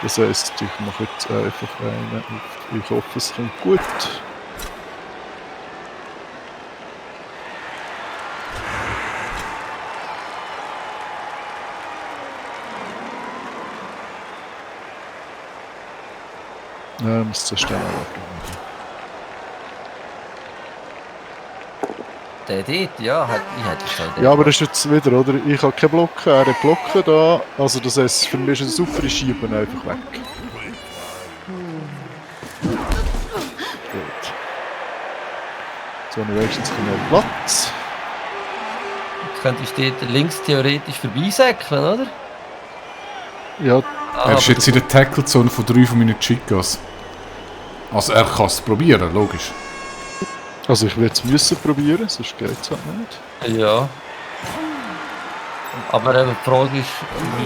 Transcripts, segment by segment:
Das heisst, ich mache jetzt einfach einen auf. Ich hoffe, es kommt gut. Ja, muss zuerst warten. Der dort, ja, ich hätte es schon. Ja, aber das ist jetzt wieder, oder? Ich habe keine Blocke, er hat Blocke da. Also das heisst, für mich ist es super, ich schiebe ihn einfach weg. Gut. So, dann wenigstens mehr Platz. Jetzt könntest du dort links theoretisch vorbeisäckeln, oder? Ja, Er ist jetzt in der Tackle-Zone von 3 von meinen Chicas. Also er kann es probieren, logisch. also ich werde es müssen probieren, sonst geht es halt nicht. Ja. Aber die Frage ist,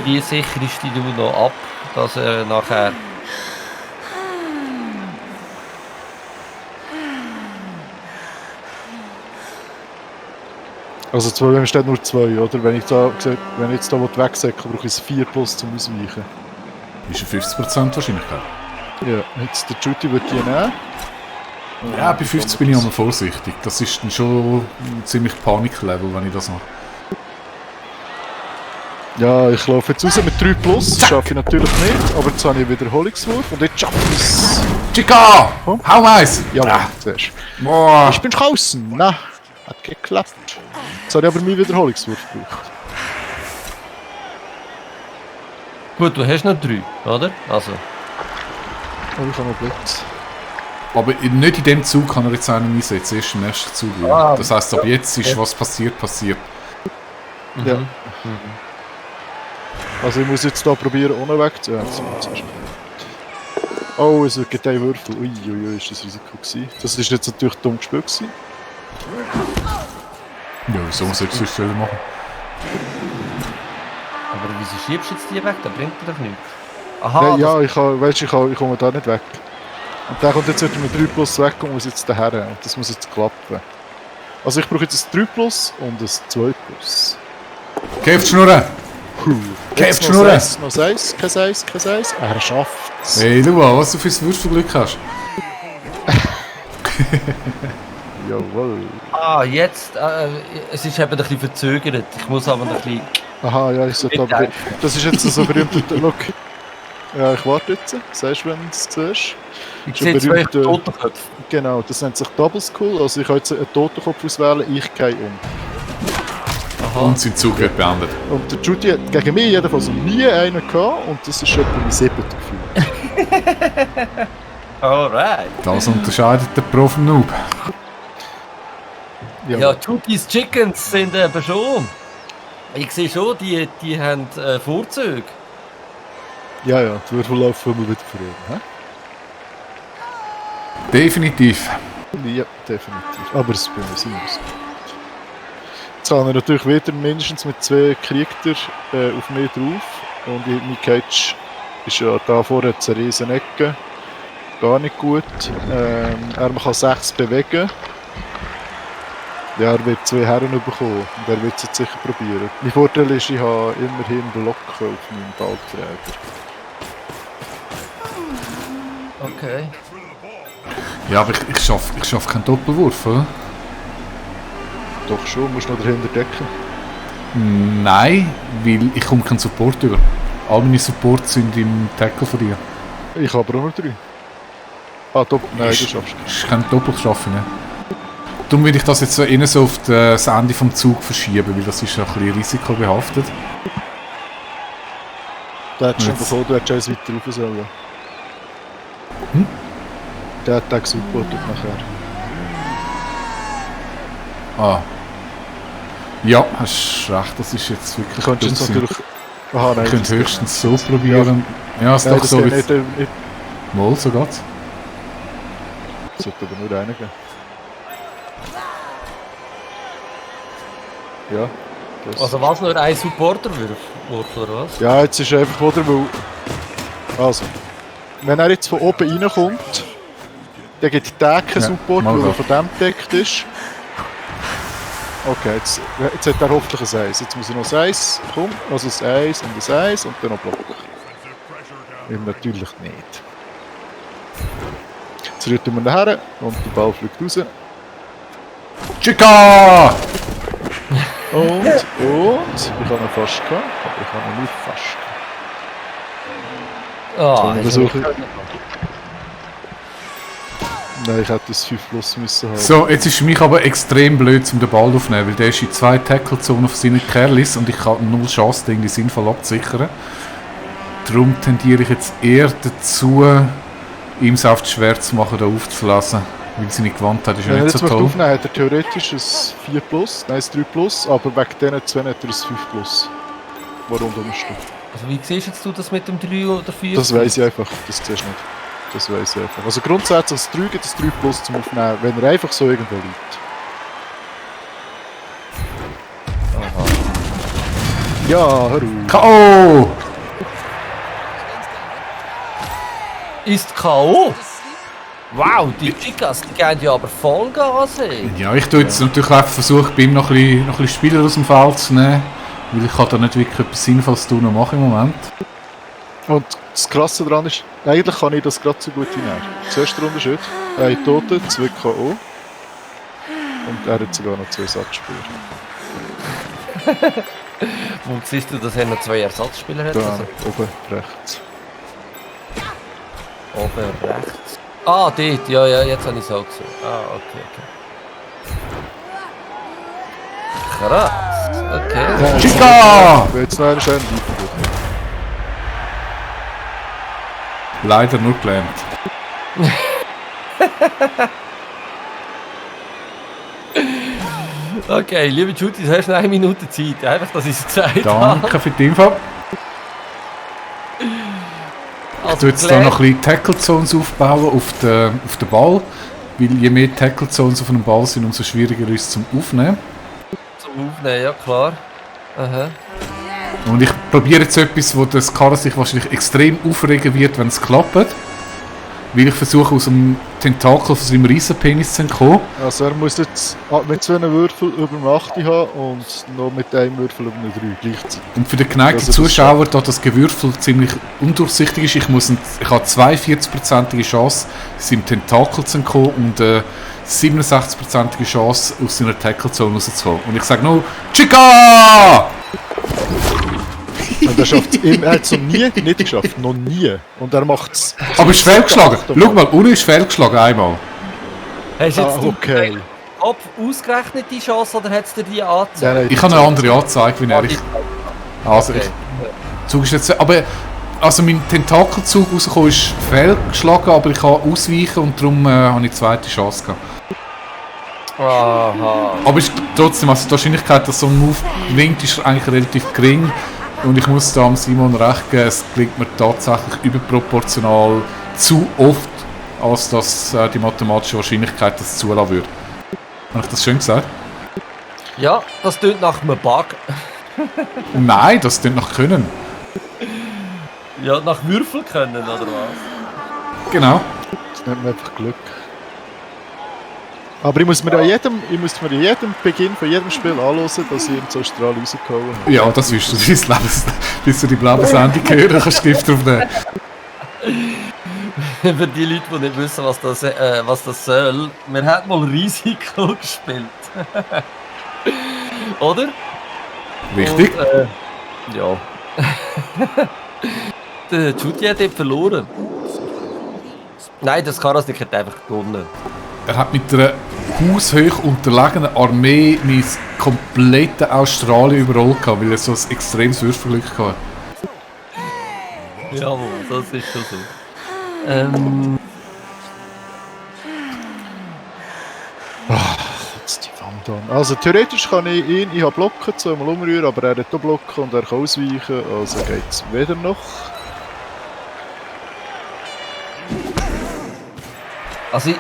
wie sicherst du noch ab, dass er nachher... Also das Problem steht nur 2, oder? Wenn ich jetzt da wegsäcke, brauche ich 4 plus zum Ausweichen. Ist eine 50% Wahrscheinlichkeit. Ja, jetzt der Judy wird die nehmen. Ja, bei 50 bin ich immer vorsichtig. Das ist dann schon ein ziemlich Paniklevel, wenn ich das mache. Ja, ich laufe jetzt raus mit 3 plus, das schaffe ich natürlich nicht, aber jetzt habe ich einen Wiederholungswurf und jetzt schaffe ich es. Chica! Hau eins! Ja, zuerst. Boah! Ich bin draußen! Na, hat geklappt. Jetzt habe ich aber meinen Wiederholungswurf gebraucht. Gut, du hast noch 3, oder? Also... Aber ich habe noch Blitz. Aber nicht in dem Zug kann er jetzt einen einsetzen, erst im nächsten Zug. Ah, Das heisst, ab jetzt ist was passiert. Ja. Also ich muss jetzt hier probieren, ohne wegzunehmen. Oh, es gibt einen Würfel. Uiuiui, ist das Risiko gewesen. Das ist jetzt natürlich dumm gespielt gewesen. Ja, wieso muss ich das sonst machen? Aber wieso schiebst du jetzt die weg? Das bringt dir doch nichts. Aha, Nein, ja, ich komme da nicht weg. Und der kommt jetzt wieder mit 3 plus weg und muss jetzt daher. Und das muss jetzt klappen. Also ich brauche jetzt ein 3 plus und ein 2 plus. Geh auf die Schnurren! Geh auf die Schnurren! Noch 1, kein 1, kein 1. Er schafft's. Hey, du, was du fürs Würfelglück hast. Jawohl. jetzt, es ist eben ein bisschen verzögert. Ich muss aber ein bisschen... Aha, ja, ich sollte aber... Das ist jetzt so berühmt... Look. Ja, ich warte jetzt. Sagst du, wenn es zuerst... Ich sehe zwei Totenköpfe. Genau, das nennt sich Double Skull. Also ich kann jetzt einen Totenkopf auswählen, ich gehe um. Aha. Und sein Zug wird beendet. Und der Judy hat gegen mich jedenfalls nie einen gehabt und das ist etwa mein 7. Gefühl. Alright. Das unterscheidet den Pro vom Noob. Ja, Judys Chickens sind eben schon... Ich sehe schon, die haben Vorzüge. Ja, die Würfel laufen immer wieder vor ihm. Definitiv. Ja, definitiv. Aber es bin ich aus. Jetzt kann er natürlich wieder mindestens mit 2 Kriegter auf mich drauf. Und mein Cage ist ja da vorne jetzt eine riesen Ecke. Gar nicht gut. Er kann 6 bewegen. Ja, er wird 2 Herren bekommen und er wird es jetzt sicher probieren. Mein Vorteil ist, ich habe immerhin Block auf meinem Ballträger. Okay. Ja, aber ich schaff keinen Doppelwurf, oder? Doch schon, musst du noch dahinter decken. Nein, weil ich komme keinen Support über. All meine Supports sind im Tackle von dir. Ich habe aber auch noch 3. Ah, Doppel. Nein, du schaffst es. Ich kann Doppel schaffen, ne? Darum will ich das jetzt so innen so auf das Ende vom Zug verschieben, weil das ist ein bisschen risikobehaftet. Der hat schon bekommen, du hättest eins weiter rauf sollen. Der hat den gesupportet nachher. Ah. Ja, hast recht, das ist jetzt wirklich... Du könntest jetzt natürlich... Aha, nein. Ich könnte höchstens so probieren. Ja, es ist doch so... Nicht. Mal, so geht's. Es sollte aber nur einen geben. Ja. Das. Also was, nur ein Supporterwurf, oder was? Ja, jetzt ist einfach wieder, weil... Also. Wenn er jetzt von oben reinkommt, dann gibt der keinen Support, weil er von dem gedeckt ist. Okay, jetzt hat er hoffentlich ein 1. Jetzt muss ich noch ein 1. Komm, also ein 1 und ein 1 und dann noch Block. Ihm natürlich nicht. Jetzt rühren wir nachher und der Ball fliegt raus. Chica! Und, ich habe ihn fast gehabt, aber ich habe ihn nicht fast gehabt. Ah, wir versuchen. Nein, ich hätte das 5 plus müssen haben. So, jetzt ist für mich aber extrem blöd, um den Ball aufzunehmen, weil der ist in 2 Tackle-Zonen auf seinen Kerlis und ich habe 0 Chance, den irgendwie sinnvoll abzusichern. Darum tendiere ich jetzt eher dazu, ihm es auf das schwer zu machen, da aufzulassen. Weil seine Gewandtheit ist ja Wenn er nicht jetzt so toll. aufnehmen hat er theoretisch ein 4 plus, nein, ein 3 plus, aber wegen diesen 2 hat er ein 5 plus. Warum steht. Also wie siehst jetzt du das mit dem 3 oder 4? Das weiss ich einfach, das siehst du nicht. Das weiss ich einfach. Also grundsätzlich das 3 gibt es 3 plus zum Aufnehmen, wenn er einfach so irgendwo liegt. Aha. Ja, hör auf. K.O. Ist K.O.? Wow, die Chicas, die gehen ja aber Vollgas, ey. Ja, ich tue jetzt natürlich einfach versuchen, bei ihm noch ein bisschen Spieler aus dem Feld zu nehmen. Weil ich kann da nicht wirklich etwas Sinnvolles tun und machen im Moment. Und das Krasse daran ist, eigentlich kann ich das gerade so gut hinein. Zuerst der Unterschied, 1 Tote, 2 K.O. Und er hat sogar noch 2 Satzspieler. Wo siehst du, dass er noch 2 Ersatzspieler hat? Da, Also, oben rechts. oben rechts. Ah, dort, ja, jetzt habe ich es auch gesehen. Ah, okay. Krass, okay. Chica! Jetzt noch einen schönen Liefern. Leider nur gelähmt. Okay, liebe Judy, du hast noch 1 Minute Zeit. Einfach, dass ich es gesagt habe. Danke für die Info. Ich tue jetzt da noch ein bisschen Tackle-Zones aufbauen auf den Ball. Weil je mehr Tackle-Zones auf einem Ball sind, umso schwieriger ist es zum Aufnehmen. Zum Aufnehmen, ja klar. Aha. Und ich probiere jetzt etwas, wo das Karren sich wahrscheinlich extrem aufregen wird, wenn es klappt. Weil ich versuche, aus dem Tentakel von seinem Riesenpenis zu entkommen. Also er muss jetzt mit 2 Würfeln über dem 8 haben und noch mit einem Würfel über dem 3 gleichzeitig. Und für den geneigten Also das Zuschauer, da das Gewürfel ziemlich undurchsichtig ist, ich habe 42% Chance, seinem Tentakel zu entkommen und 67% Chance, aus seiner Tackle-Zone rauszukommen. Und ich sage nur, Chica! Und er schafft es er hat es noch nie nicht geschafft. Noch nie. Und er macht es. Aber es ist fehlgeschlagen. Schau mal, Uni ist fehlgeschlagen einmal. Hast du jetzt Okay. Kopf ausgerechnet die Chance oder hat es dir die angezeigt? Nein, Ich habe eine andere angezeigt, wie er ich. Also, Okay. Zug ist jetzt. Aber. Also, mein Tentakelzug rausgekommen ist fehlgeschlagen, aber ich kann ausweichen und darum habe ich die zweite Chance gehabt. Aha. Aber ist trotzdem, also die Wahrscheinlichkeit, dass so ein Move gelingt, ist eigentlich relativ gering. Und ich muss da Simon recht geben, es gelingt mir tatsächlich überproportional zu oft, als dass die mathematische Wahrscheinlichkeit das zulassen würde. Habe ich das schön gesagt? Ja, das tönt nach einem Bug. Nein, das klingt nach können. Ja, nach Würfel können, oder was? Genau. Das nennt man einfach Glück. Aber ich muss mir an jedem Beginn von jedem Spiel anhören, dass ich ihn zu Australien rausgehauen habe. Ja, das wirst du dein Lebens, bis du die blaue Sendung hören kannst, Stift drauf nehmen. Für die Leute, die nicht wissen, was das soll. Wir haben mal Risiko gespielt. Oder? Richtig. Und, ja. Der Judy hat dort verloren. Nein, das Karasnik hat einfach gewonnen. Er hat mit einer haushoch unterlegenen Armee mein komplette Australien überrollt, weil er so ein extremes Würfelglück hatte. Jawohl, das ist schon so. Jetzt die Wand an. Also theoretisch kann ich habe blocken, zweimal umrühren, aber er hat auch blocken und er kann ausweichen, also geht es weder noch. Also ich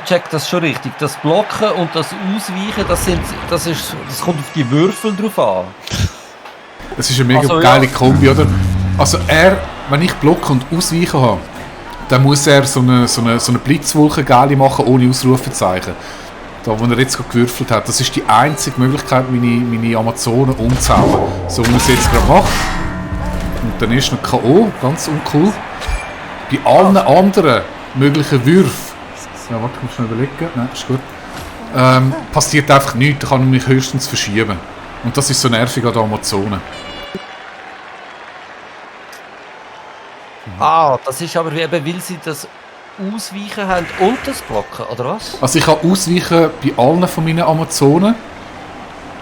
check das schon richtig. Das Blocken und das Ausweichen, das kommt auf die Würfel drauf an. Das ist eine mega Also, geile ja. Kombi, oder? Also wenn ich Block und Ausweichen habe, dann muss er so eine Blitzwolke geile machen ohne Ausrufezeichen. Da, wo er jetzt gerade gewürfelt hat, das ist die einzige Möglichkeit, meine Amazonen umzuhauen. So wie er es jetzt gerade macht. Und dann ist noch K.O., ganz uncool. Bei allen anderen möglichen Würfen, ja, warte, ich muss schnell überlegen, nein, ist gut, passiert einfach nichts, da kann ich mich höchstens verschieben. Und das ist so nervig an der Amazone. Ah, das ist aber eben, weil sie das Ausweichen haben und das Blocken, oder was? Also ich kann ausweichen bei allen von meinen Amazonen.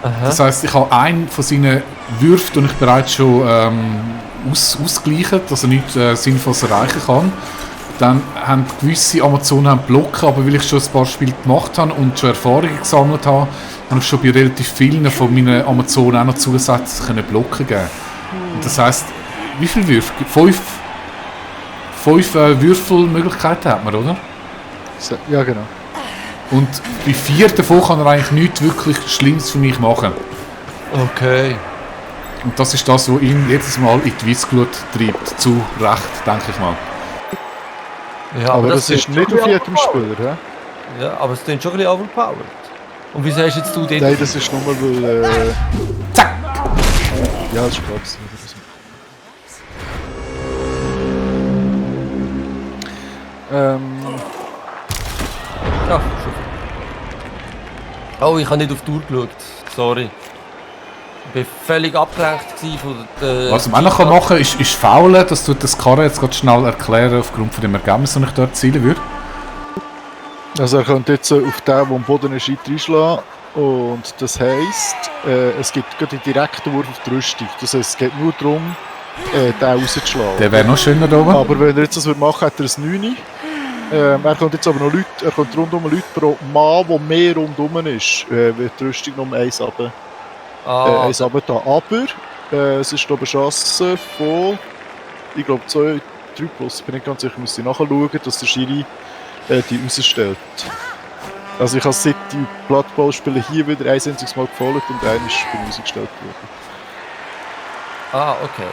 Aha. Das heisst, ich habe einen von seinen Würfen, den ich bereits schon ausgleichen, dass er nichts Sinnvolles erreichen kann. Dann haben gewisse Amazonen blocken, aber weil ich schon ein paar Spiele gemacht habe und schon Erfahrungen gesammelt habe, habe ich schon bei relativ vielen von meinen Amazonen auch noch zusätzlich blocken geben. Und das heisst, wie viele Würfe? Fünf Würfelmöglichkeiten hat man, oder? Ja, genau. Und bei 4 davon kann er eigentlich nichts wirklich Schlimmes für mich machen. Okay. Und das ist das, was ihn jedes Mal in die Weissglut treibt. Zu Recht, denke ich mal. Ja, Aber das ist klingt nicht schon auf ein jedem bisschen Spieler, hä? overpowered. Ja, aber es klingt schon ein bisschen overpowered. Und wieso hast jetzt du den... Nein, das ist nur weil... Zack! Ja, das ist klar. Ja, schon. Oh, ich habe nicht auf die Uhr geschaut. Sorry. Ich war völlig abgelenkt von der... Was man auch noch machen kann, ist faulen. Das tut das Karre jetzt ganz schnell erklären, aufgrund von dem Ergebnis, das ich dort erzielen würde. Also er könnte jetzt auf den, der am Boden ist, reinschlagen. Und das heisst, es gibt gerade den direkten Wurf auf die Rüstung. Das heisst, es geht nur darum, den rauszuschlagen. Der wäre noch schöner da oben. Aber wenn er jetzt das machen würde, hat er ein 9. Er kommt jetzt aber noch Leute, er kommt rundum Leute pro Mann, der mehr rundum ist, wird die Rüstung noch um 1 runter. Eins runter da. Aber es ist glaube ich eine Chance von, ich glaube 2, 3 plus, ich bin nicht ganz sicher, ich muss nachschauen, dass der Schiri die rausstellt. Also ich habe seit die Blood Bowl spielen hier wieder ein einziges Mal gefolgt und einer ist bei mir rausgestellt worden. Ah, okay.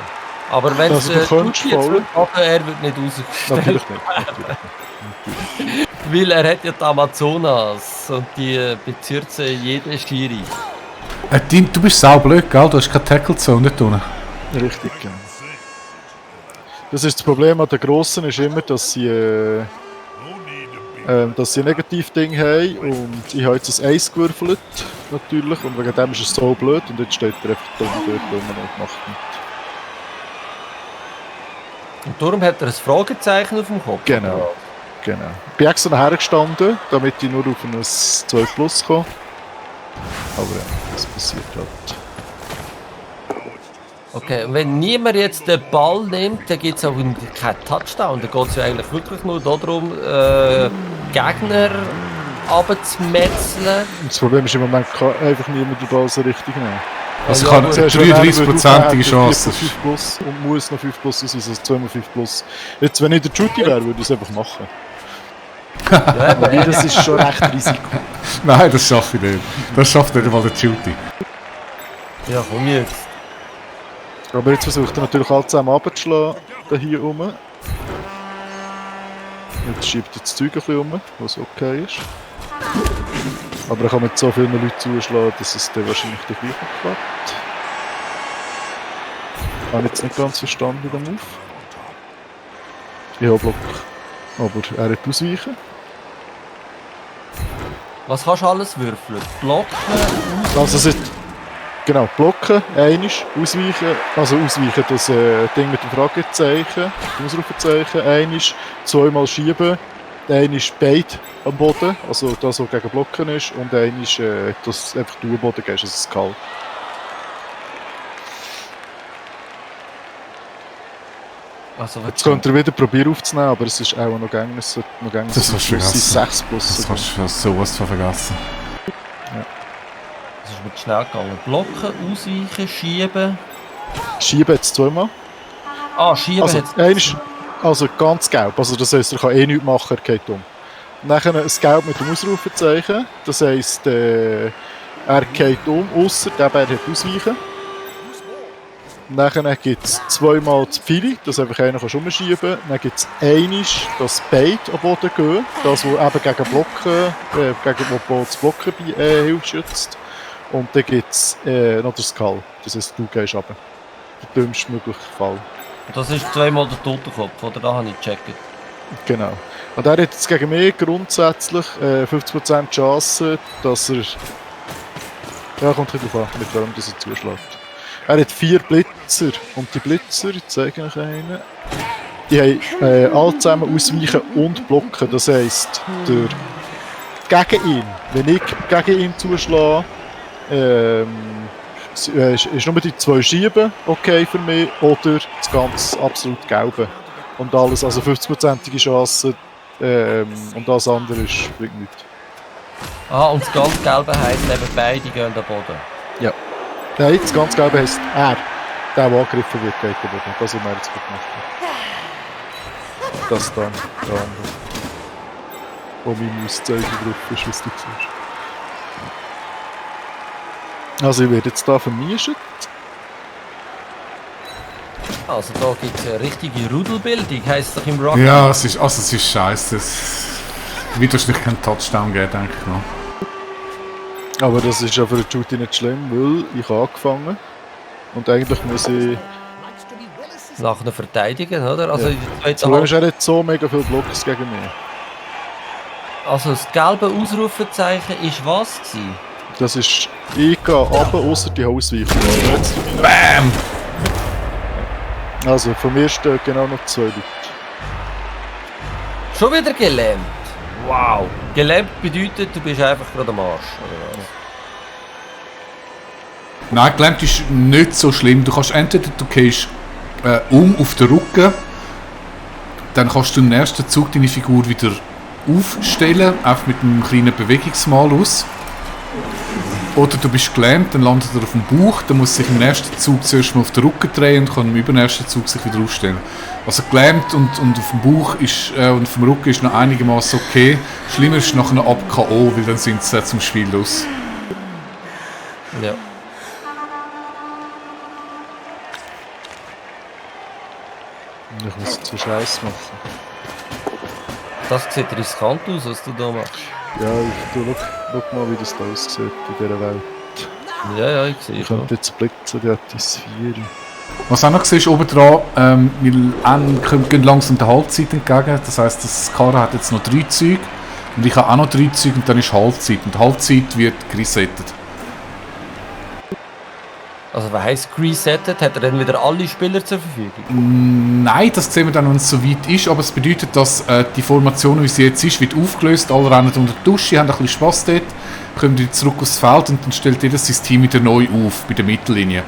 Aber wenn es Also du könntest faulen. er wird nicht rausgestellt. Natürlich nicht. Weil er hat ja die Amazonas und die bezirzen jeden Schiri. Du bist saublöd, gell? Du hast keine Tackle-Zone dort unten. Richtig, genau. Das ist das Problem an den Grossen, ist immer, dass sie ein Negativding haben und ich habe jetzt ein Eis gewürfelt, natürlich, und wegen dem ist es so blöd und jetzt steht er einfach dumm dort rum und macht nichts. Und darum hat er ein Fragezeichen auf dem Kopf. Genau. Ich bin extra nachher gestanden, damit ich nur auf ein 2 Plus komme. Aber ja, das passiert halt. Okay, und wenn niemand jetzt den Ball nimmt, dann gibt es auch keinen Touchdown. Dann geht es ja eigentlich wirklich nur darum, Gegner runterzumetzeln. Das Problem ist, im Moment kann einfach niemand den Ball so richtig nehmen. Also Ja, ich habe aber eine 33%ige Chance. 5 Plus und muss noch 5 Plus ausweisen, also 2x5 Plus. Jetzt, wenn ich der Judy wäre, würde ich es einfach machen. Ja, Aber das ist schon recht Risiko. Nein, das schaffe ich nicht. Das schafft nicht einmal der Judy. ja, komm jetzt. Aber jetzt versucht er natürlich alle zusammen runterzuschlagen, da hier rum. Jetzt schiebt er das Zeug ein bisschen rum, was okay ist. Aber er kann mit so vielen Leuten zuschlagen, dass es dann wahrscheinlich der gleiche klappt. Ich habe jetzt nicht ganz verstanden, den Move. Ja, Block. Aber er hat ausweichen. Was kannst du alles würfeln? Blocken, Also es ist, genau, blocken, einisch, ausweichen, also ausweichen, das Ding mit dem Fragezeichen, dem Ausrufezeichen, einisch, zweimal schieben, einisch beid am Boden, also das, was gegen Blocken ist, und einisch, dass einfach du am Boden gehst, also das Kalt. Also, Jetzt könnt ihr wieder probieren aufzunehmen, aber es ist auch noch gängig, es sollte noch gängig Das hast du sein, vergessen. 6 plus. Das sogar. hast du sowas von vergessen. Das ist mir zu schnell gegangen. Blocken, ausweichen, schieben. Schieben jetzt zweimal. Ah, schieben Also, hat's- einisch, also ganz gelb, also das heisst, er kann eh nichts machen, er geht um. Nachher ein Gelb mit dem Ausrufezeichen, das heisst, er geht um, ausser der Bär hat ausweichen. Nachher gibt es zweimal das Pfeili, dass einfach einer umschieben kann. Dann gibt es einisch, dass beide am Boden gehen, das, was eben gegen Blocken, wo das Blocken hilft, schützt. Und dann gibt es noch das Skull, das heisst, du gehst runter. Der dümmste mögliche Fall. Das ist zweimal der Totenkopf, oder? Da habe ich gecheckt. Genau. Und er hat jetzt gegen mich grundsätzlich 50% Chance, dass er... Ja, kommt nicht drauf an, mit wem das er zuschlägt. Er hat 4 Blitzer. Und die Blitzer, ich zeige euch einen, die haben alle zusammen ausweichen und blocken. Das heisst, gegen ihn, wenn ich gegen ihn zuschlage, ist nur die 2 Schieben okay für mich oder das ganz absolut Gelbe. Und alles, also 50%ige Chance und alles andere bringt nichts. Ah, und das ganz Gelbe heisst eben, beide gehen an den Boden. Ja. Nein, das ganz Gelbe heisst, der angegriffen wird, geht der Boden. Das haben wir jetzt gut gemacht. Das dann, der andere. Wo mein Auszeichen drauf ist, was du siehst. Also ich werde jetzt hier vermischt. Also da gibt es eine richtige Rudelbildung, heisst doch im Rock. Ja, es ist scheiße. Wird wahrscheinlich keinen Touchdown geben, denke ich noch. Aber das ist ja für den Shooting nicht schlimm, weil ich habe angefangen. Und eigentlich muss ich... Nachher verteidigen, oder? Also, Ja. in der Das zweiten Problem ist, Halbzeit- er hat so mega viele Blocks gegen mich. also das gelbe Ausrufezeichen ist was gewesen? Das ist... Ich gehe runter, ausser die Hausweichen. BAM! Also von mir stehen genau noch 2 Leute. Schon wieder gelähmt? Wow! Gelähmt bedeutet, du bist einfach gerade am Arsch, oder was? Nein, gelähmt ist nicht so schlimm. Du kannst entweder du gehst auf den Rücken, dann kannst du im ersten Zug deine Figur wieder aufstellen, einfach mit einem kleinen Bewegungsmalus. Oder du bist gelähmt, dann landet er auf dem Bauch, dann muss sich im nächsten Zug zuerst mal auf den Rücken drehen und kann im übernächsten Zug sich wieder aufstellen. Also gelähmt und auf dem Bauch ist, und auf dem Rücken ist noch einigermaßen okay. Schlimmer ist nachher ab K.O., weil dann sind sie zum Spiel los. Ja. Ich muss jetzt so Scheiß machen. Das sieht riskant aus, was du da machst. Ja, schau mal, wie das da aussieht in dieser Welt. Ja, ich sehe Ich schon. könnte jetzt blitzen, die hat das 4. Was auch noch siehst, oben dran, wir gehen langsam der Halbzeit entgegen. Das heisst, das Kara hat jetzt noch 3 Züge und ich habe auch noch 3 Züge und dann ist Halbzeit. Und Halbzeit wird geresettet. Also was heisst resettet? Hat er dann wieder alle Spieler zur Verfügung? Nein, das sehen wir dann, wenn es so weit ist, aber es bedeutet, dass die Formation, wie sie jetzt ist, wird aufgelöst. Alle rennen unter die Dusche, haben ein bisschen Spass dort, kommen wieder zurück aufs Feld und dann stellt jedes sein Team wieder neu auf, bei der Mittellinie.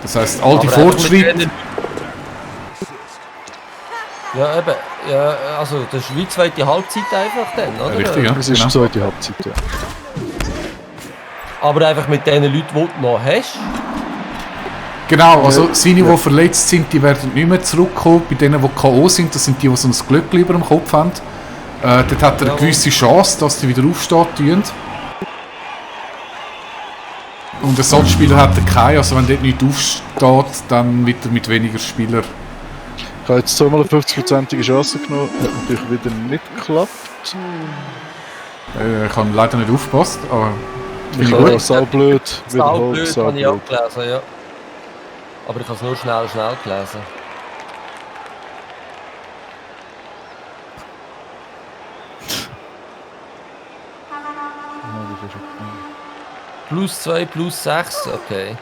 Das heisst, all die Aber einfach Fortschritte... mit denen- Ja, eben. Ja, also das ist wie zweite Halbzeit einfach dann, oder? Richtig, ja. Es ist Genau. so die Halbzeit, ja. Aber einfach mit den Leuten, die du noch hast. Genau, also Ja, seine, ja. die verletzt sind, die werden nicht mehr zurückkommen. Bei denen, die K.O. sind, das sind die so ein Glück über dem Kopf haben. Dort hat er eine Ja. gewisse Chance, dass die wieder aufstehen tun. Und Ersatzspieler hat er keinen, also wenn dort nicht aufsteht, dann wird er mit weniger Spielern. Ich habe jetzt zweimal eine 50%ige Chance genommen, hat natürlich wieder nicht geklappt. Ich habe leider nicht aufgepasst, aber Ich Ja, habe ich- saublöd, wiederholt, Saublöd habe ich auch saublöd. gelesen, ja. Aber ich habe es nur schnell gelesen. Plus 2, plus 6, okay.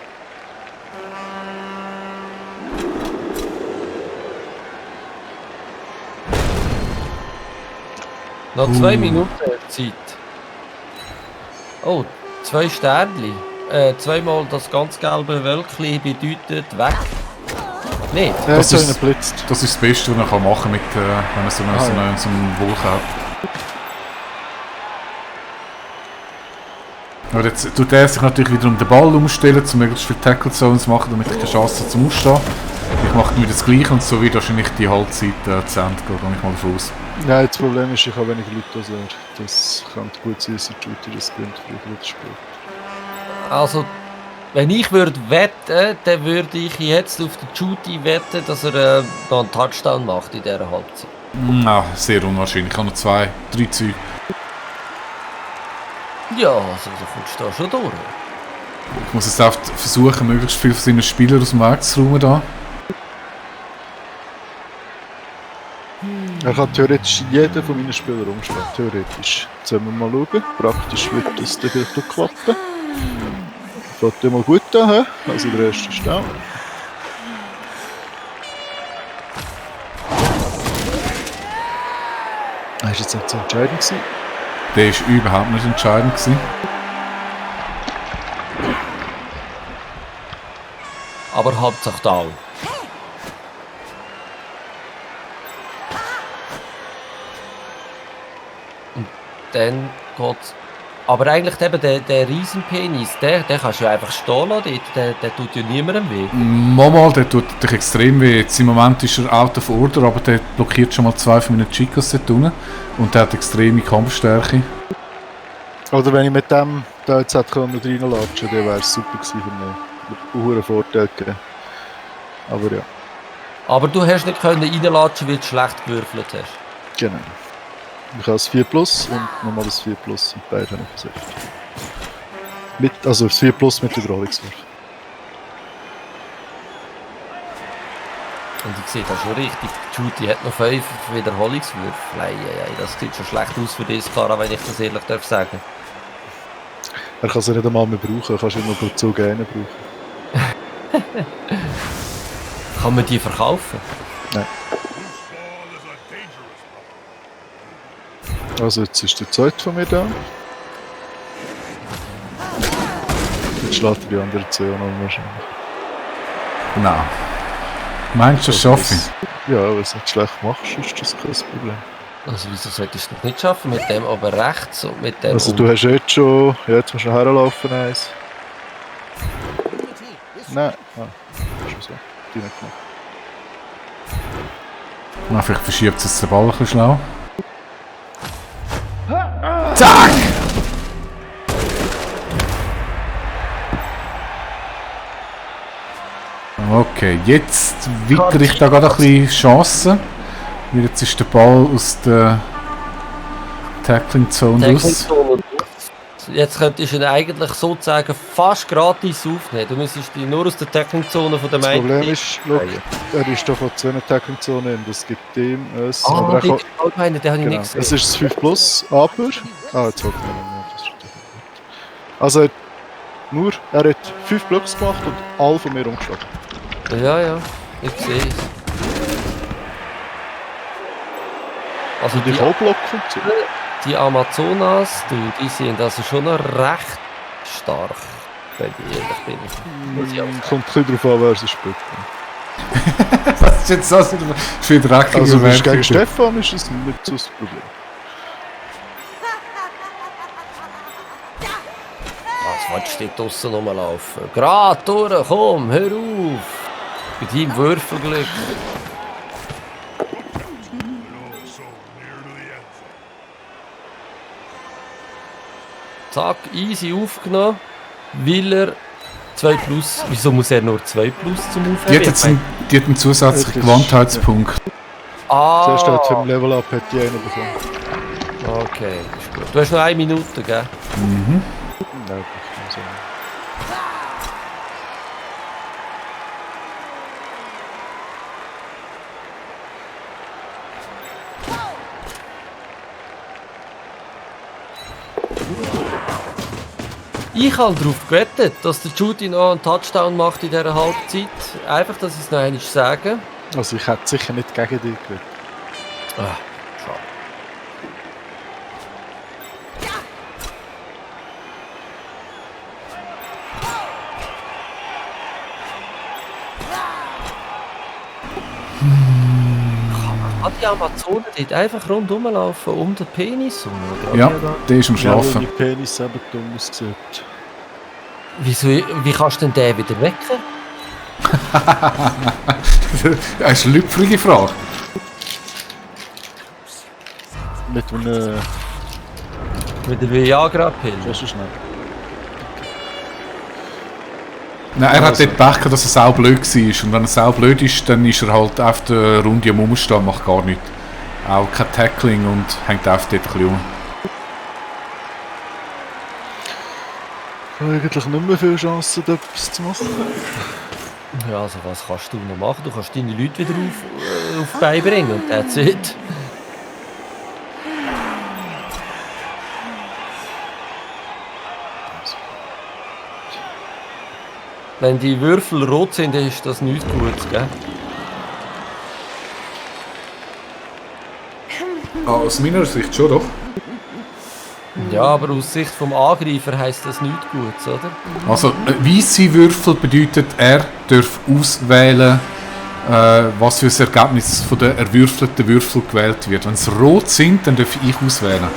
Noch 2 Minuten Zeit. Oh, 2 Sternli. Zweimal das ganz gelbe Wölkchen bedeutet weg. Nicht? Ja, Das jetzt habe ich ist- ihn geblitzt. das ist das Beste, was man machen kann, wenn man so einen Wolken hat. Aber jetzt tut er sich natürlich wieder um den Ball umstellen, um möglichst viele Tackle Zones zu machen, damit ich die Chance habe zum Ausstehen. Ich mache dann wieder das Gleiche und so wird wahrscheinlich die Halbzeit zu Ende gehen, gehe ich mal davon aus. Ja, das Problem ist, ich habe weniger Leute als er. Das könnte gut sein, dass der Shooter das gewinnt, vielleicht das Spiel. Also, wenn ich würde wetten, dann würde ich jetzt auf den Judy wetten, dass er noch einen Touchdown macht in dieser Halbzeit. Na, sehr unwahrscheinlich. Ich habe noch 2, 3 Züge. Ja, also da kommst du da schon durch. Ich muss jetzt einfach versuchen, möglichst viel von seinen Spielern aus dem Weg zu räumen. Da. Er kann theoretisch jeden von meinen Spielern umschlagen. Theoretisch. Jetzt wollen wir mal schauen. Praktisch wird das dann vielleicht auch klappen. Fängt ja mal gut an, he? Also der erste ist da. Das war jetzt nicht so entscheidend gewesen. Der war überhaupt nicht entscheidend gewesen. Aber Hauptsache down. Und dann geht's. Aber eigentlich eben der Riesenpenis, der kannst du einfach stehen lassen, der tut ja niemandem weh. Mal, der tut dich extrem weh. Jetzt im Moment ist er out of order, aber der blockiert schon mal 2 von meinen Chicos dort unten. Und der hat extreme Kampfstärke. Oder wenn ich mit dem da jetzt hätte reinlatschen können, dann wäre es super gewesen für mich. Einen Vorteil gegeben. Aber ja, Aber du hast nicht können reinlatschen, weil du schlecht gewürfelt hast. genau. Ich habe das 4 Plus und nochmal das 4 Plus und beide habe ich versucht. Also das 4 Plus mit Hydraulikswurf. Und ich sehe das schon richtig. Judy hat noch 5 Wiederholungswürfe. Das sieht schon schlecht aus für dich, Cara, wenn ich das ehrlich darf sagen. Er kann sie nicht einmal mehr brauchen, er kann sie nur pro Zug einen brauchen. Kann man die verkaufen? Nein. Also jetzt ist der zweite von mir da. Jetzt schlägt er die anderen 2 auch noch wahrscheinlich. Nein. Meinst du, das schaffe ich? Ja, wenn du es nicht schlecht machst, ist das kein Problem. Also wieso solltest du das nicht schaffen? Mit dem aber rechts und mit dem Also du hast jetzt schon... Ja, jetzt musst du noch herlaufen, eins. Nein, schon so. Die nicht gemacht. Na, vielleicht verschiebt es jetzt den Ball ein bisschen schlau. Zack! Okay, jetzt wickel ich da gerade ein bisschen Chancen. Weil jetzt ist der Ball aus der Tackling-Zone raus. Jetzt könntest du ihn eigentlich sozusagen fast gratis aufnehmen. Du müsstest dich nur aus der Tackling-Zone von der Das Main. Problem ist, schau, er ist da von 2 Tackling-Zonen und das gibt ihm ein... Ah, er kann, allgemein, den habe ich genau, nicht es gesehen. ist das 5 Plus, aber... Ah, jetzt hat er nicht. Das ist doch gut. Also er hat 5 Blocks gemacht und alle von mir umgeschlagen. Ja, ich sehe es. Also Die Vollblock und so. die Amazonas, die sind also schon noch recht stark, wenn ich ehrlich bin. Muss ich auch sagen. Kommt ein bisschen drauf an, wer sie spielt. Was ist jetzt das für dreckige Also wenn es Wertung? gegen Stefan ist, ist das nicht so das Problem. Was willst du dort draussen rumlaufen? Gerade durch, komm, hör auf! Bei deinem Würfelglück. Zack, easy aufgenommen, weil er 2 Plus. Wieso muss er nur 2 Plus zum Die Aufheben? hat jetzt einen zusätzlichen Das ist- Gewandtheitspunkt. Zuerst hat für Ah, den Level Up hat die einen bekommen. okay, ist gut. Du hast noch 1 Minute, gell? Nein, das kann so nicht. Ich habe darauf gewettet, dass der Judy noch einen Touchdown macht in dieser Halbzeit. Einfach, dass ich es noch einmal sage. Also ich hätte sicher nicht gegen dich gewählt. Ah, schade. Kann die Amazonen dort einfach rundherum laufen, um den Penis? Ja, der ist am Ja, wo Schlafen. mein Penis eben dumm aussieht. Wieso, wie kannst du denn den wieder wecken? Das ist eine lüpfrige Frage. Mit einem... Mit der Viagra-Pille? Das ist schnell. Nein, er hat Also. dort Pech gehabt, dass er sau blöd war. Und wenn er sau blöd ist, dann ist er halt auf der Runde am Rumstehen, macht gar nichts. Auch kein Tackling und hängt auf dort ein bisschen um. Ich habe eigentlich nicht mehr viele Chancen, da etwas zu machen. Ja, also was kannst du noch machen? Du kannst deine Leute wieder auf die Beine bringen und that's it. Wenn die Würfel rot sind, ist das nichts Gutes, gell? Aus meiner Sicht schon, doch. Ja, aber aus Sicht vom Angreifer heisst das nichts Gutes, oder? Also, weisse Würfel bedeutet, er darf auswählen, was für ein Ergebnis von den erwürfelten Würfel gewählt wird. Wenn es rot sind, dann darf ich auswählen.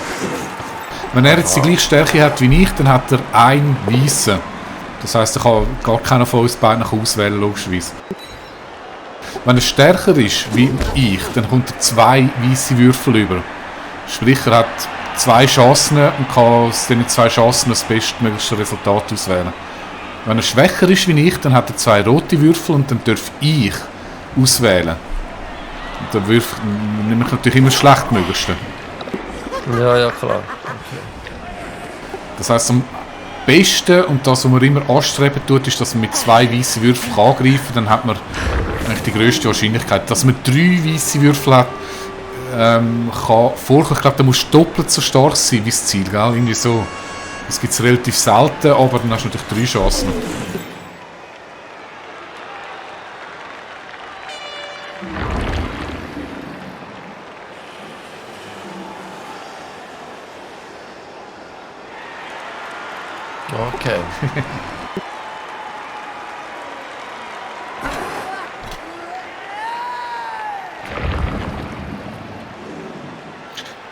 Wenn er jetzt die gleiche Stärke hat wie ich, dann hat er einen weißen. Das heisst, er kann gar keiner von uns beiden auswählen, logischerweise. Wenn er stärker ist wie ich, dann kommt er 2 weisse Würfel über. Sprich, er hat 2 Chancen und kann aus diesen 2 Chancen das bestmögliche Resultat auswählen. Wenn er schwächer ist wie ich, dann hat er 2 rote Würfel und dann darf ich auswählen. Und dann nehme ich natürlich immer das Schlechtmöglichste. Ja, klar. Das heisst, am besten und das, was man immer anstreben tut, ist, dass man mit 2 weißen Würfeln angreifen kann. Dann hat man eigentlich die grösste Wahrscheinlichkeit. Dass man 3 weiße Würfel hat, kann vorkommen. Ich glaube, da muss doppelt so stark sein wie das Ziel. Gell? Irgendwie so. Das gibt es relativ selten, aber dann hast du natürlich 3 Chancen. Okay.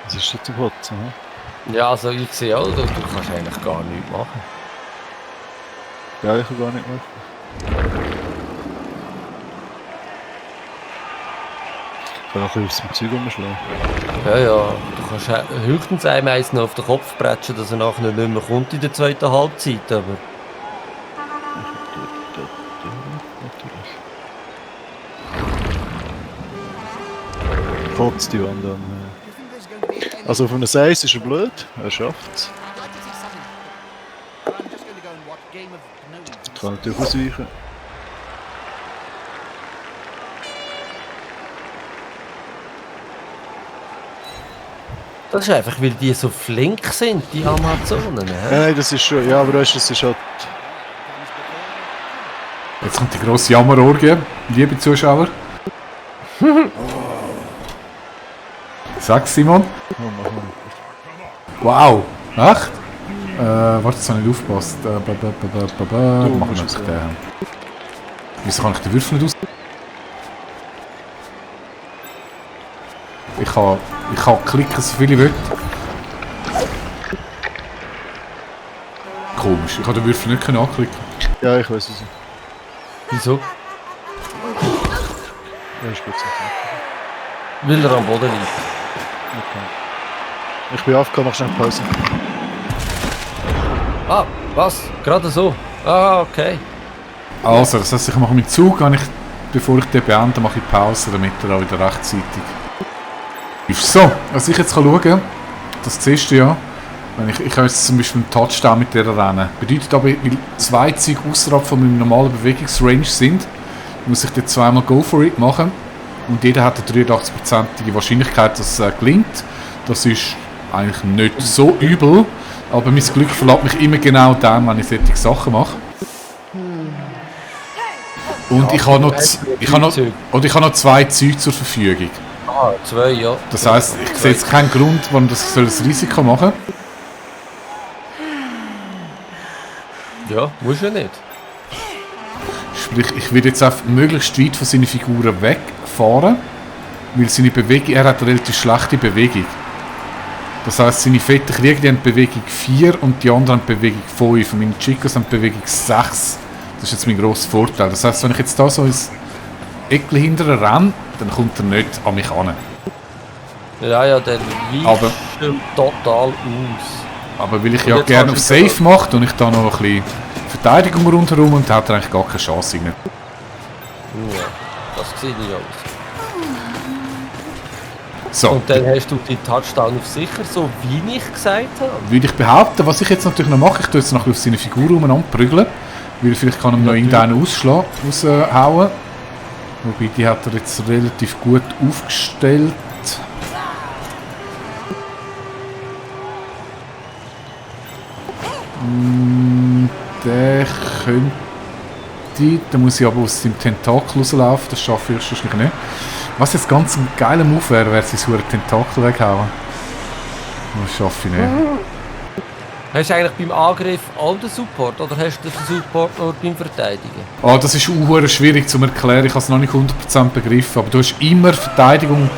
Was ist das zu Hotzen? Ja, also ich sehe auch, du kannst eigentlich gar nichts machen. Ja, ich kann gar nicht machen. Ich kann noch ein bisschen aufs Zeug umschlagen. Ja, du kannst höchstens einem eins noch auf den Kopf bretschen, dass er nachher nicht mehr kommt in der zweiten Halbzeit, aber... Kotzt die Wand an. Also auf einem 6 ist er blöd, er schafft es. Kann natürlich ausweichen. Das ist einfach, weil die so flink sind, die Amazonen. Nein, das ist schon, ja, aber weißt du, das ist halt... Jetzt kommt die grosse Jammerorgie, liebe Zuschauer. Sag Simon. Wow, echt? Warte, jetzt habe ich nicht aufgepasst. Machen wir einfach den. Wieso kann ich den Würfel nicht aus... Ich kann klicken, so viel ich will. Komisch, ich kann den Würfel nicht anklicken. Ja, ich weiß es nicht. Wieso? Ja, ist gut so. Weil er am Boden liegt. Okay. Ich bin aufgekommen, mach schnell Pause. Ah, was? Gerade so? Ah, okay. Also, das heisst, ich mache meinen Zug, bevor ich den beende, mache ich Pause, damit er auch wieder rechtzeitig ist. So, was ich jetzt schauen kann, das siehst du ja, wenn ich kann jetzt zum Beispiel einen Touchdown mit der rennen. Bedeutet aber, weil 2 Züge außerhalb von meinem normalen Bewegungsrange sind, muss ich dann zweimal Go for it machen. Und jeder hat eine 83%ige Wahrscheinlichkeit, dass es gelingt. Das ist eigentlich nicht so übel, aber mein Glück verlässt mich immer genau dann, wenn ich solche Sachen mache. Und ich habe noch 2 Züge zur Verfügung. Ah, 2, ja. Das heisst, ich sehe jetzt keinen Grund, warum das ein Risiko machen soll. Ja, muss ja nicht. Sprich, ich will jetzt einfach möglichst weit von seinen Figuren wegfahren, weil seine Bewegung, er hat eine relativ schlechte Bewegung. Das heisst, seine fetten Krieger, die haben Bewegung 4 und die anderen haben Bewegung 5 und meine Chicos haben Bewegung 6. Das ist jetzt mein grosser Vorteil. Das heisst, wenn ich jetzt da so ins Eckchen hinterher renne, dann kommt er nicht an mich ran. Ja, dann weicht total aus. Aber weil ich ja gerne auf Safe mache, und ich da noch ein bisschen Verteidigung rundherum und hat er eigentlich gar keine Chance. Ja, das sehe ich alles. So. Und dann hast du die Touchdown auf sicher, so wie ich gesagt habe. Würde ich behaupten, was ich jetzt natürlich noch mache, ich tue jetzt noch auf seine Figur umeinander prügeln, weil vielleicht kann er noch irgendeinen raushauen. Wobei, die hat er jetzt relativ gut aufgestellt. Der könnte Mitte, dann muss ich aber aus dem Tentakel rauslaufen, das schaffe ich wahrscheinlich nicht. Was jetzt ganz ein geiler Move wäre sie so einen Tentakel weghauen. Das schaffe ich nicht. Hast du eigentlich beim Angriff all den Support oder hast du den Support nur beim Verteidigen? Ah, das ist auch schwierig zu erklären, ich habe es noch nicht 100% begriffen, aber du hast immer Verteidigung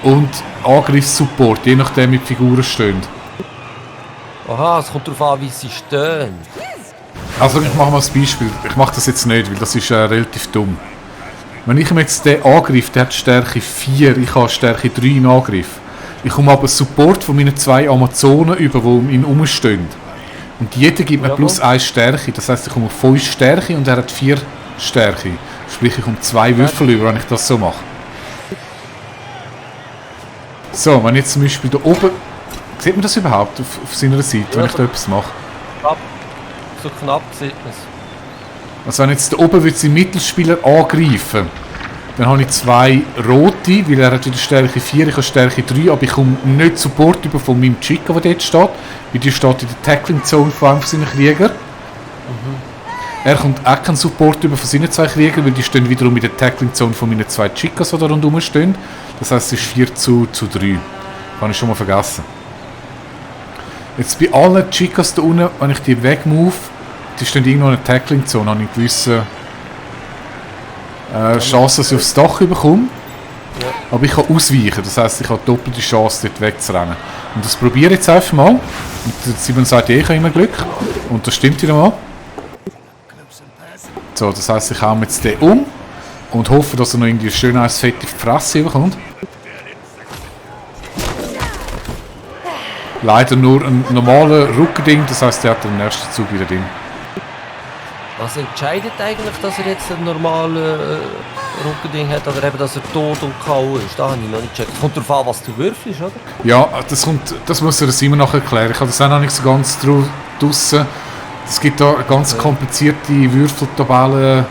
und Angriffssupport, je nachdem wie die Figuren stehen. Aha, es kommt darauf an, wie sie stehen. Also ich mache mal ein Beispiel, ich mache das jetzt nicht, weil das ist relativ dumm. Wenn ich mir jetzt den Angriff, der hat Stärke 4, ich habe Stärke 3 im Angriff. Ich komme aber Support von meinen 2 Amazonen über, die um ihn herumstehen. Und jeder gibt mir plus 1 Stärke, das heisst ich komme auf 5 Stärke und er hat 4 Stärke. Sprich ich komme 2 Würfel über, wenn ich das so mache. So, wenn jetzt zum Beispiel da oben... Sieht man das überhaupt auf seiner Seite, wenn ich da etwas mache? So knapp sieht man es. Also wenn jetzt da oben wird sein Mittelspieler angreifen, dann habe ich 2 rote, weil er hat wieder Stärke 4, ich habe Stärke 3, aber ich komme nicht Support über von meinem Chica, der dort steht, weil die steht in der Tackling Zone von einem seiner Krieger. Er kommt auch keinen Support über von seinen 2 Kriegern, weil die stehen wiederum in der Tackling Zone von meinen 2 Chicas, die da rundherum stehen. Das heisst, es ist 4:3. Habe ich schon mal vergessen. Jetzt bei allen Chicas da unten, wenn ich die wegmove, die stehen irgendwo in der Tackling Zone, habe ich eine gewisse Chance, dass ich aufs Dach bekomme. Ja. Aber ich kann ausweichen, das heisst, ich habe doppelte Chance, dort wegzurennen. Und das probiere ich jetzt einfach mal. Und Simon sagt, ich habe immer Glück. Und das stimmt wieder mal. So, das heisst, ich hau jetzt den um und hoffe, dass er noch irgendwie schön eins fett auf die Fresse bekommt. Leider nur ein normaler Rückending, das heisst, er hat den nächsten Zug wieder drin. Was entscheidet eigentlich, dass er jetzt ein normales Rückending hat oder eben, dass er tot und K.O. ist? Da habe ich noch nicht gecheckt. Kommt darauf an, was du würfelst, oder? Ja, das muss er Simon noch erklären. Ich habe das auch noch nicht so ganz draussen. Es gibt da eine ganz komplizierte Würfeltabelle,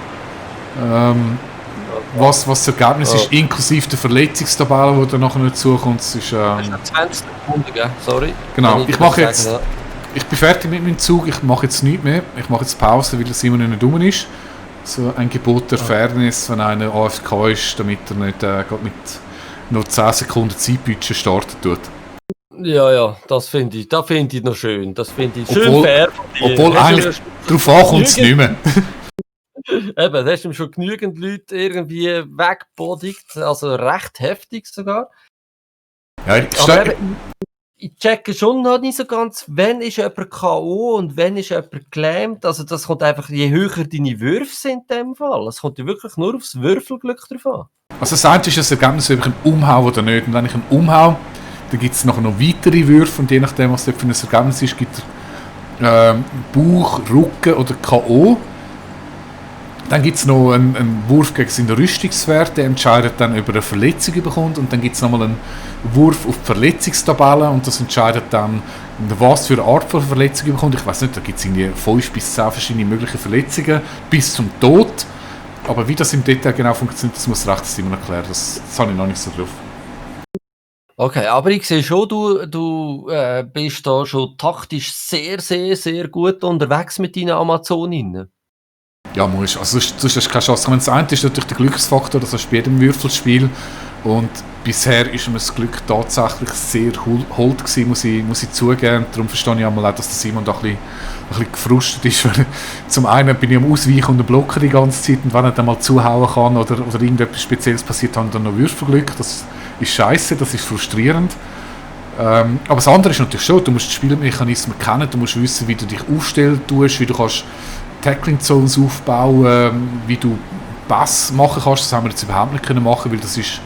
was das Ergebnis ist, inklusive der Verletzungstabelle, die dann nachher nicht zukommt. Es ist, 20 Sekunden, gell? Sorry. Genau, ich mache jetzt... Ich bin fertig mit meinem Zug, ich mache jetzt nichts mehr. Ich mache jetzt Pause, weil der Simon nicht dumm ist. So ein Gebot der Fairness, wenn einer AFK ist, damit er nicht gerade mit noch 10 Sekunden Zeitbudget starten tut. Ja, das finde ich noch schön. Das finde ich schön fair von dir. Obwohl eigentlich darauf ankommt es nicht mehr. Eben, da hast du schon genügend Leute irgendwie wegbodigt, also recht heftig sogar. Ja, ich checke schon noch nicht so ganz, wenn ist jemand K.O. und wenn ist jemand gelähmt. Also das kommt einfach, je höher deine Würfe sind in dem Fall. Es kommt ja wirklich nur aufs Würfelglück drauf an. Also das eine ist das Ergebnis, ob ich einen umhau oder nicht. Und wenn ich einen umhau, dann gibt es nachher noch weitere Würfe und je nachdem, was das für ein Ergebnis ist, gibt es Bauch, Rücken oder K.O. Dann gibt es noch einen Wurf gegen seinen Rüstungswert, der entscheidet dann, ob er eine Verletzung bekommt. Und dann gibt es nochmal einen Wurf auf die Verletzungstabelle und das entscheidet dann, was für eine Art von Verletzung er bekommt. Ich weiß nicht, da gibt es irgendwie 5 bis 10 verschiedene mögliche Verletzungen bis zum Tod. Aber wie das im Detail genau funktioniert, das muss recht Simon erklären. Das habe ich noch nicht so drauf. Okay, aber ich sehe schon, du bist da schon taktisch sehr, sehr, sehr gut unterwegs mit deinen Amazoninnen. Ja, musst. Also sonst hast du keine Chance. Das eine ist natürlich der Glücksfaktor, das hast du bei jedem Würfelspiel. Und bisher ist mir das Glück tatsächlich sehr hold gewesen, muss ich zugeben. Darum verstehe ich einmal auch, dass der Simon da ein bisschen gefrustet ist. Weil zum einen bin ich am Ausweichen und am Blocken die ganze Zeit und wenn er dann mal zuhauen kann oder irgendetwas Spezielles passiert, haben dann noch Würfelglück. Das ist scheiße, das ist frustrierend. Aber das andere ist natürlich schon, du musst die Spielmechanismen kennen, du musst wissen, wie du dich aufstellen tust, wie du kannst Tackling Zones aufbauen, wie du Pass machen kannst. Das haben wir jetzt überhaupt nicht können machen, weil das ist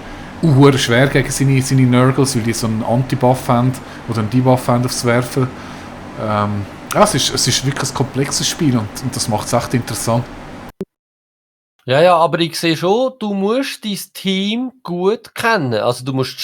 schwer gegen seine Nurgles, weil die so einen Anti-Buff haben oder einen Debuff haben aufs Werfen. Es ist wirklich ein komplexes Spiel und das macht es echt interessant. Ja, aber ich sehe schon, du musst dein Team gut kennen. Also du musst